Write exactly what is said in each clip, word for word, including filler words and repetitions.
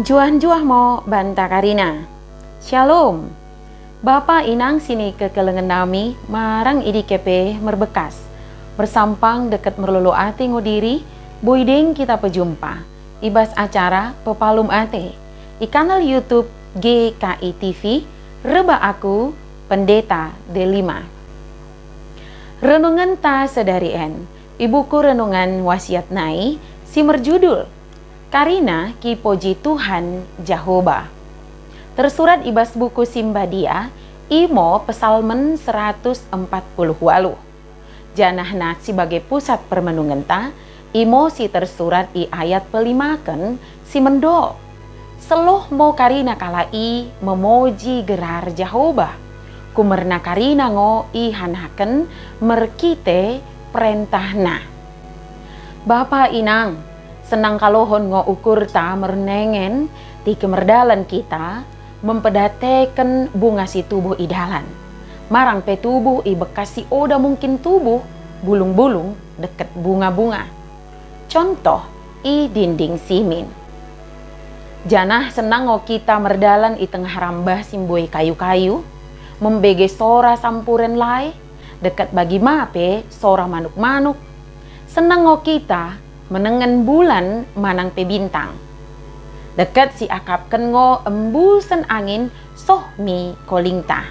Njuah-njuah mo banta karina. Syalom. Bapa inang sinikekelengen nami marang i dike pe merbekkas, mersampang dekket merlolo ate ngo diri, boi deng kita pejumpa i bas acara Pepalum Ate i kanal YouTube G K I T V, rebbak aku, Pendeta Delima. Renungenta sedari en i buku Renungan Wasiat nai si merjudul Karina Kipoji Tuhan Jahoba. Tersurat i bas buku Simbadia, imo Pesalmen seratus empat puluh waluh. Janah nas si bage pusat permenungenta, imo si tersurat i ayat pelimaken si mendok. Selloh mo karina kalak i memoji gerar Jahoba. Kumerna karina ngo ihanaken merkite perentahna. Bapa inang, sennang kalohon ngo ukurta mernengen tikki merdalan kita, memperdateken bunga si tubuh i dalan. Marang pe tubuh i bekkas si oda mungkin tubuh bulung-bulung dekket bunga-bunga. Contoh, i dinding simin. Janah sennang ngo kita merdalan i tengah rambah si mbue kayu-kayu, membege sora sampuren lae, dekket bagi ma pe sora manuk-manuk. Sennang ngo kita menengen bulan manang pe bintang. Dekket siakapken ngo embusen angin soh mi kolingta.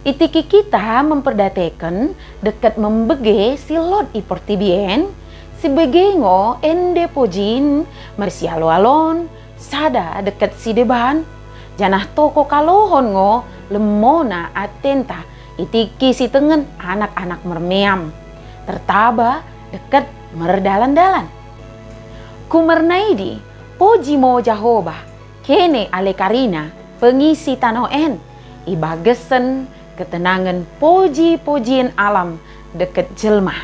I tikki kita memperdateken dekket membege si lot i portibi en, sibege ngo ende pojin mersialo-alon, sada dekket sideban, janah toko kalohon ngo lemmona atenta i tikki sitengen anak-anak mermeam, tertaba dekket merdalan-dalan. Kumerna idi, poji mo Jahoba, kene ale karina pengisi tanoh en, i bagasen ketenangen poji-pojien alam dekket jelma.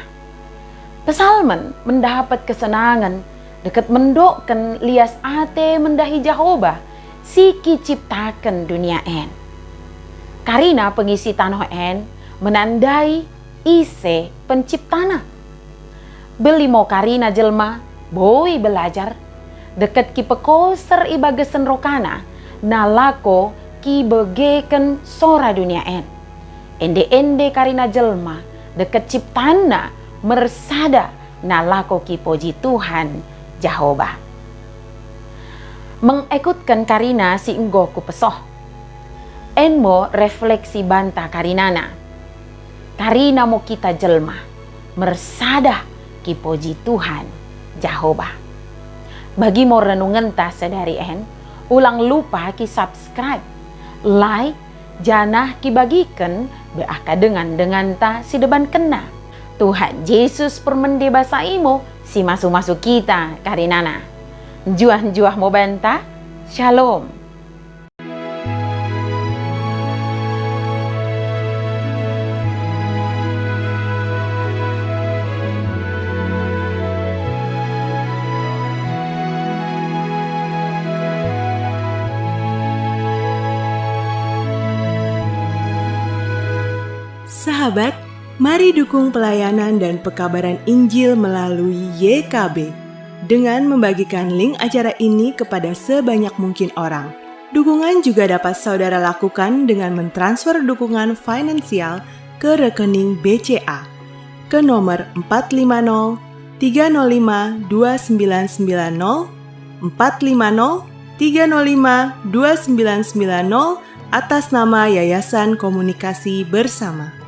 Pesalmen mendapet kesenangen dekket mendokken lias ate mendahi Jahoba si kiciptaken dunia en. Karina pengisi tanoh en menandai ise penciptana. Belli mo karina jelma boi belajar dekket kipekoser i bagasen rokana nalako kibegeken sora dunia en. Ende-ende karina jelma dekket ciptaanna mersada nalako kipoji Tuhan Jahoba. Mengekutken karina si enggo kupesoh, en mo refleksi banta karinana. Karina mo kita jelma mersada kipoji Tuhan Jahoba. Bagi mo renungenta sedari en, ulang lupa ki-subscribe, like, janah kibagiken bak dengan-denganta sidebankenna. Tuhan Jesus permende basa i mo si masu-masu kita karinana. Njuah-njuah mo banta. Shalom. Sahabat, mari dukung pelayanan dan pekabaran Injil melalui Y K B dengan membagikan link acara ini kepada sebanyak mungkin orang. Dukungan juga dapat saudara lakukan dengan mentransfer dukungan finansial ke rekening B C A, ke nomor empat lima nol tiga nol lima dua sembilan sembilan nol, empat lima nol tiga nol lima dua sembilan sembilan nol, atas nama Yayasan Komunikasi Bersama.